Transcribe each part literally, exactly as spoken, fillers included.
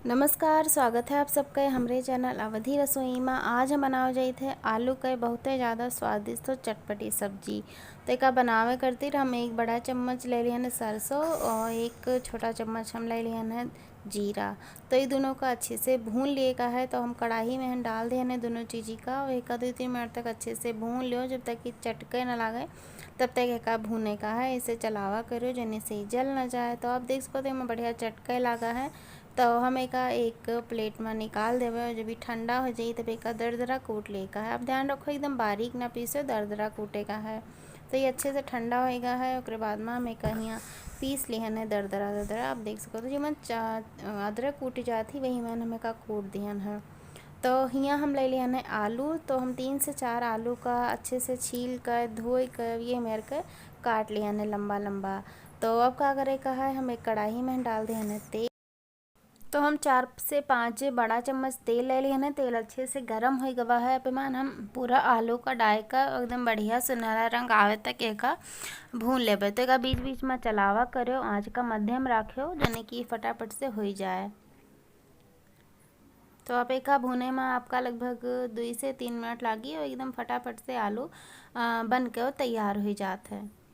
नमस्कार, स्वागत है आप सबके हमरे चैनल अवधी रसोई मा। आज हम बनावे जाइत है आलू के बहुते ज़्यादा स्वादिष्ट और चटपटी सब्जी। तो एका बनावे खातिर हम एक बड़ा चम्मच ले लिहन है सरसों और एक छोटा चम्मच हम ले लिहन है जीरा। तो ये दोनों का अच्छे से भून लिए का है। तो हम कढ़ाई में हम डाल दिहन है दोनों चीज़ी का, और एका दो तीन मिनट तक अच्छे से भून लियो, जब तक कि चटके ना लागे, तब तक एका भूने का है। इसे चलावा करियो, जेने से ई जल ना जाए। तो आप देख सकते हैं, एमा बढ़िया चटके लागा है। तो हम एका एक प्लेट में निकाल देवे, और जब ई ठंडा हो जाई, तब एका दरदरा कूट ले का है। आप ध्यान रखो, एकदम बारीक ना पीसे, दरदरा कूटे का है। तो ये अच्छे से ठंडा होएगा है, ओकरे बाद में हम एका हियाँ पीस लिहन है दरदरा, दरदरा। आप देख सकते हो, जेमन चा-, अदरक कूटी जात ही, वही में हम एका कूट दिहन है। तो हियाँ हम ले लिहन है आलू। तो हम तीन से चार आलू का अच्छे से छील कर, धोए कर, ये मेर के काट लिहन है लंबा लंबा। तो अब का करे का है, हम एक कढ़ाई में डाल दिहन है तेल। तो हम चार से पाँच बड़ा चम्मच तेल ले लिहन है। तेल अच्छे से गरम हो गवा है। अब एमन हम पूरा आलू का डाल का एकदम बढ़िया सुनहरा रंग आवे तक एका भून लेबे। तो एका बीच बीच में चलावा करियो, आँच का मध्यम राखियो, जेने कि फटाफट से हो जाए। तो आप एका भूने में आपका लगभग दुई से तीन मिनट लागी और एकदम फटाफट से आलू, अ, बन के तैयार हो जात है।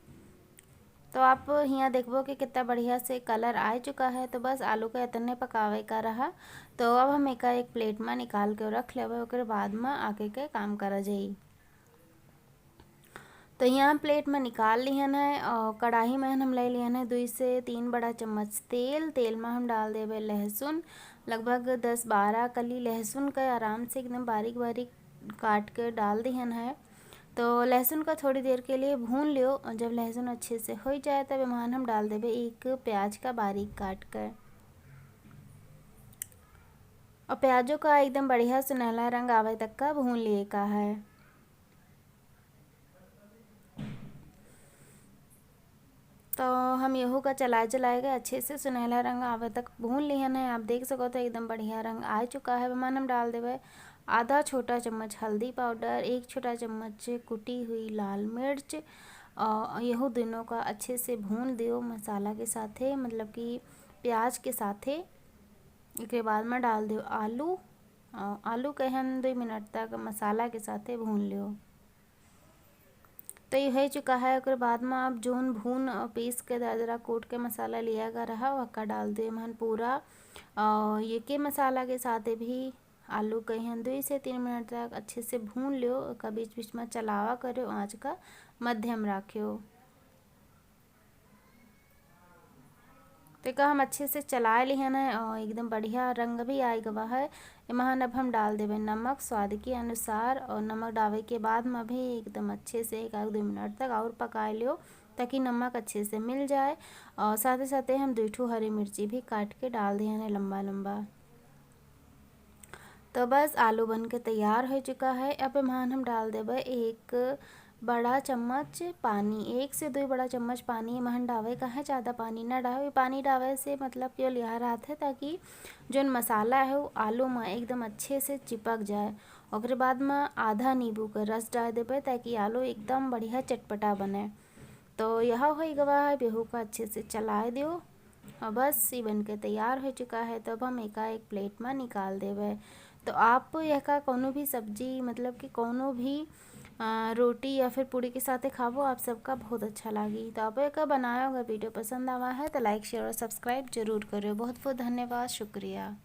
तो आप हियाँ देखबो कि कितना बढ़िया से कलर आ चुका है। तो बस आलू का इतने पकावे का रहा। तो अब हम एका एक प्लेट में निकाल के रख लेबे, ओकरे बाद में आगे के काम करा जाई। तो हियाँ हम प्लेट में निकाल लिहन है और कढ़ाई में हम ले लिहन है दुई से तीन बड़ा चम्मच तेल। तेल में हम डाल देबे लहसुन, लगभग दस बारह कली लहसुन का आराम से एकदम बारीक बारीक काट के डाल दिहन है। तो लहसुन का थोड़ी देर के लिए भून लियो और जब लहसुन अच्छे से हो जाए, तब एमन हम डाल देबे एक प्याज का बारीक काट कर। और प्याजों का एकदम बढ़िया सुनहला रंग आवे तक का भून लिए का है। तो हम यहू का चलाए चलाए के अच्छे से सुनहला रंग आवे तक भून लिहन है। आप देख सको तो एकदम बढ़िया रंग आ चुका है। एमन हम डाल देबे आधा छोटा चम्मच हल्दी पाउडर, एक छोटा चम्मच कुटी हुई लाल मिर्च, और यहू दोनों का अच्छे से भून दियो मसाला के साथे, मतलब कि प्याज के साथे। एकरे बाद में डाल दियो आलू, और आलू के हम दुई मिनट तक मसाला के साथे भून लियो। तो ये हो चुका है। ओकर बाद में आप जोन भून और पीस के दरदरा कूट के मसाला लिया गा रहा, वका डाल दे एमन पूरा। और ये के मसाला के साथ भी आलू के हम दुई से तीन मिनट तक अच्छे से भून लियो। ओका बीच बीच में चलावा करियो, आँच का मध्यम राखियो। तो एका हम अच्छे से चलाए लिहन है और एकदम बढ़िया रंग भी आइ गवा है। एमन अब हम डाल देबे नमक स्वाद के अनुसार, और नमक डाले के बाद में भी एकदम अच्छे से एक आध दो मिनट तक और पकाए लियो, ताकि नमक अच्छे से मिल जाए। और साथे साथे हम दुई ठो हरी मिर्ची भी काट के डाल दिहन है लंबा लंबा। तो बस आलू बन के तैयार हो चुका है। अब एमन हम डाल देबे एक बड़ा चम्मच पानी, एक से दुई बड़ा चम्मच पानी एमन डावे का है, ज़्यादा पानी ना डावे। पानी डावे से मतलब कि लिहा रहत है, ताकि जोन मसाला है वो आलू में एकदम अच्छे से चिपक जाए। ओकरे बाद में आधा नींबू का रस डाल देबे, ताकि आलू एकदम बढ़िया चटपटा बने। तो यह हो गवा है, बेहू का अच्छे से चलाए दियो। और बस, ये बन के तैयार हो चुका है। तो अब हम एका एक प्लेट में निकाल देबे। तो आप यह का कोनो भी सब्जी, मतलब कि कोनो भी, अ, रोटी या फिर पूड़ी के साथे खाबो, आप सबका बहुत अच्छा लागी। तो आप एका बनाया होगा, वीडियो पसंद आवा है तो लाइक, शेयर और सब्सक्राइब जरूर करियो। बहुत बहुत धन्यवाद, शुक्रिया।